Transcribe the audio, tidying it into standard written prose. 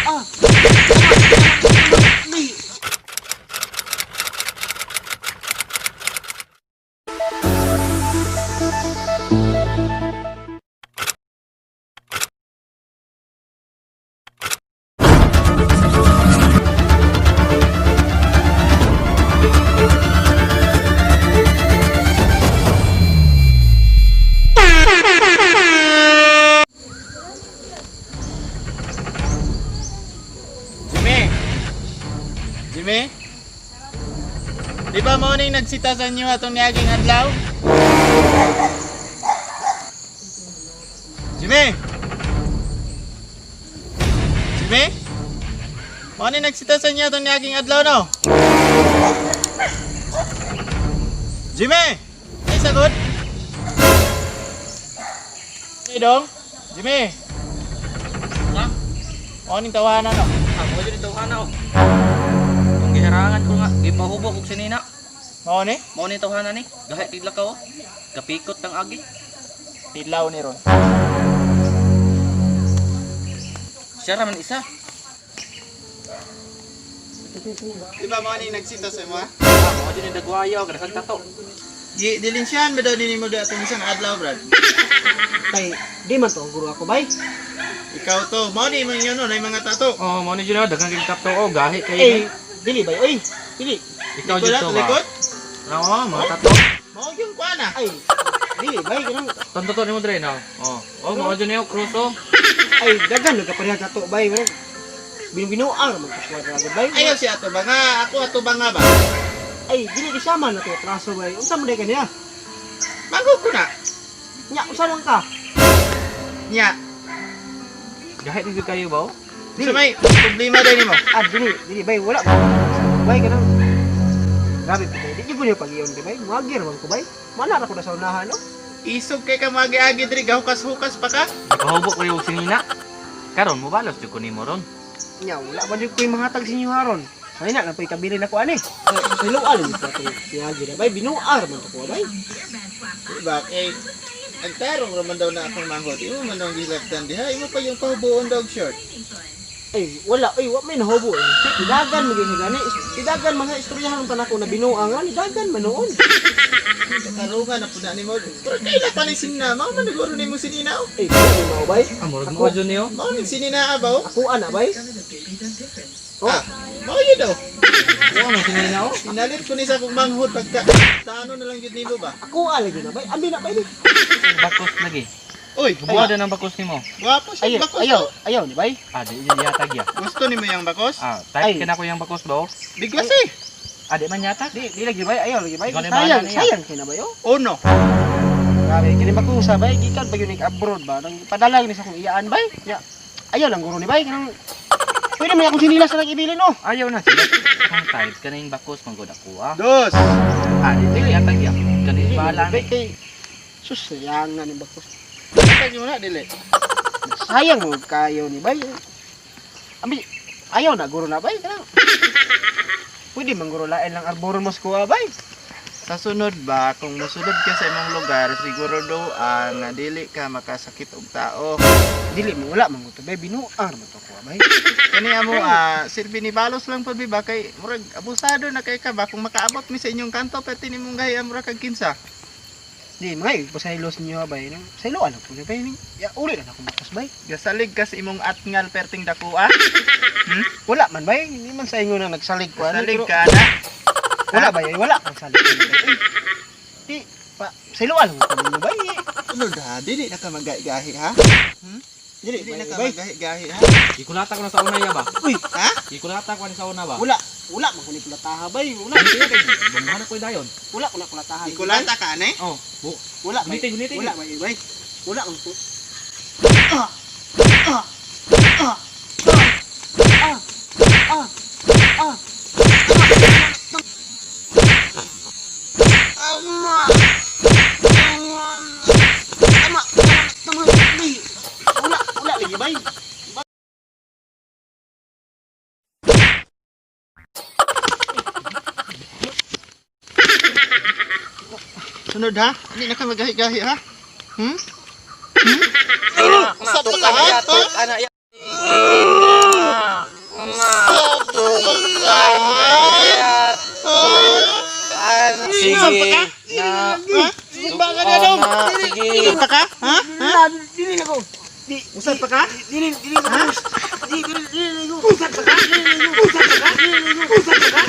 Ah! Ay! Jimmy! Jimmy? Di ba mo ning nagsita sa inyo atong niaging adlaw? Jimmy! Jimmy? Mo ning nagsita sa inyo atong niaging adlaw no? Jimmy! Ay sagot? Hey dong? Jimmy! Ha? Mo ning tawanan no? Ah, mo dyan ito na oh. Ang giharangan ko nga, gipahubog og sinina. Mao ni? Mao ni tawhana ni. Gahi tidla ka oh. Kapikot tang agi. Tidlaw ni ron. Siya ra man isa. Di ba mo ni nagsita sa imo ha? Ah, mao dyan yung dagwayo, gadaghang tato. Di dilinsyan ba daw nini mo atong isang adlaw, Brad? Kay, di man to ang guro ako, bay. Ikaw to, mao ni man yun no, nay mga tato. Oh, mao ni dyan oh, daghang kay tato oh, gahi kay. Eh, dili bay, oy. Dili. Ikaw Likod dyan to ba? likod. Oo, mga tato. Mao yung kuan ah. Ay, dili bay, kanang Tanto to nimo dre no. Oh, oh mao dyan yung cross oh. ay dagan nagkapareha tato bay. Binubinuang man ko kuha bay. Ayaw si ato ba nga, ako ato ba nga ba? Ay, dili kisama na to traso bay. Unsa man day kaniya? Bago ko na. Nya, unsa man ka? Nya, Gahi dito kayo ba? oh? sa may problema daw nimo. Ah, dili, dili bay, wala ba. Bay kanang Grabe po kayo. Di ko niyo pag-iyon, di bay. Muagir man ko bay. Mana ra ko na sa unahan, no? Isog kay ka magi-agi diri gahukas-hukas pa ka. Gipahubog ko yung sinina. Karon mo balos jud ko nimo ron. Nya, wala man jud ko'y mahatag sa inyo haron. Ay na, napoy kabili na ko ani. Siluan ko ato. Piyagi na bay, binuar man to ko bay. Di ba kay ang tarong raman daw na akong manghod. Imo man daw gilaktan diha, imo pa yung pahubuon dog short. Ay, wala, ay, wa may nahobo eh. Idagan mo gyud gani. Idagan mga istoryahan pa nako na binuang ran, idagan man noon. Karungan na pud na nimo. Pero kaila pa ni sinina, mao man naguro nimo sinina. oh. Ay, di mao bay. Ah, murag mo dyan niyo. Mao ning sinina ba oh? Ako ana bay. Oh, Ah, mao yun daw. Wa man sinina oh. Inalit ko ni sa akong manghod pagka tano na lang gyud nimo ba. ako ala gyud na bay. Ambi na bay. Di. Bakos lagi. Uy, Buwa din ang bakos nimo. Gwapo siya Ayaw, bakos. ayaw, oh. ayaw ni bay. Ah, di di yatag ya. Gusto nimo yung bakos? Ah, Ay. type ka na ko yung bakos ba? oh? Biglas eh. Ah, di man yatag. Di, di lagi bay, ayaw lagi bay. Ikaw na Sayang, bahala niya. sayang kay na bay oh. Uno. Grabe, kini makusa bay, gikan pa yun abroad ba. Nang padala ni sa akong iyaan bay. Nya, ayaw lang guro ni bay kanang Pwede man akong sinila sa nag-ibilin oh. Ayaw na sila. Kung type ka na yung bakos, manggod ako ah. Dos. Ah, di di yatag ya. Kani Dili, bahala bay ni. kay sus sayang nga ni bakos. Tag mo na dili. Sayang mo kayo ni bay. Ami ayaw na guro na bay kanang. Pwede man guro lain lang arboron mo sa kuha bay. Sa sunod ba kung mosulod ka sa imong lugar siguro do ang nga dili ka makasakit og tao. Dili mo wala man guro bay binuang man to kuha bay. Kani amo ah, silbi ni balos lang pud ba kay murag abusado na kay ka ba kung makaabot mi sa inyong kanto pwede nimong gahi murag kag kinsa. Di mga pasaylos niyo bay nang saylo ano po bay ning ya uli na ako makas bay. Gasalig ka sa imong atngal perting dako ah. Wala man bay, hindi man sa ingon na nagsalig ko ano. Gasalig pero- ka na. Wala ba yun? Wala kang salig. Ay, di, pa, siluan mo kami bay. Sunod ha, dili na ka magahi ha. Dili, Dili na bay, ka bay. magahi ha. Gikulata ko na sa una ya ba? Uy, Ha? Gikulata ko na sa una ba? wala. Wala man kuni kulataha bay. Wala, Bumbahan ko dayon. wala ko na kulataha. Ikulata ka ane? Oh, bu. Wala bay. Gunitin, gunitin. Wala bay, bay. Wala man ko. Ah! Ah! Ah! Ah! Ah! Ah! Ama! Tama! Tama! Bay! Wala, wala lagi bay. Sunod ha? Hindi na ka magahi-gahi ha? Hmm? Sa ka, ha? Ana ya. Sige. Usab pa ka? Na. Ha? Sugba ka na dong. Na, sige. Usab pa ka? Ha? Dili na, dili na ko. Di, Usab pa ka? dili, dili na ko. Di, dili, dili na ko. Usab pa ka? Dili na ko. Usab pa ka? Dili na ko. Usab pa ka?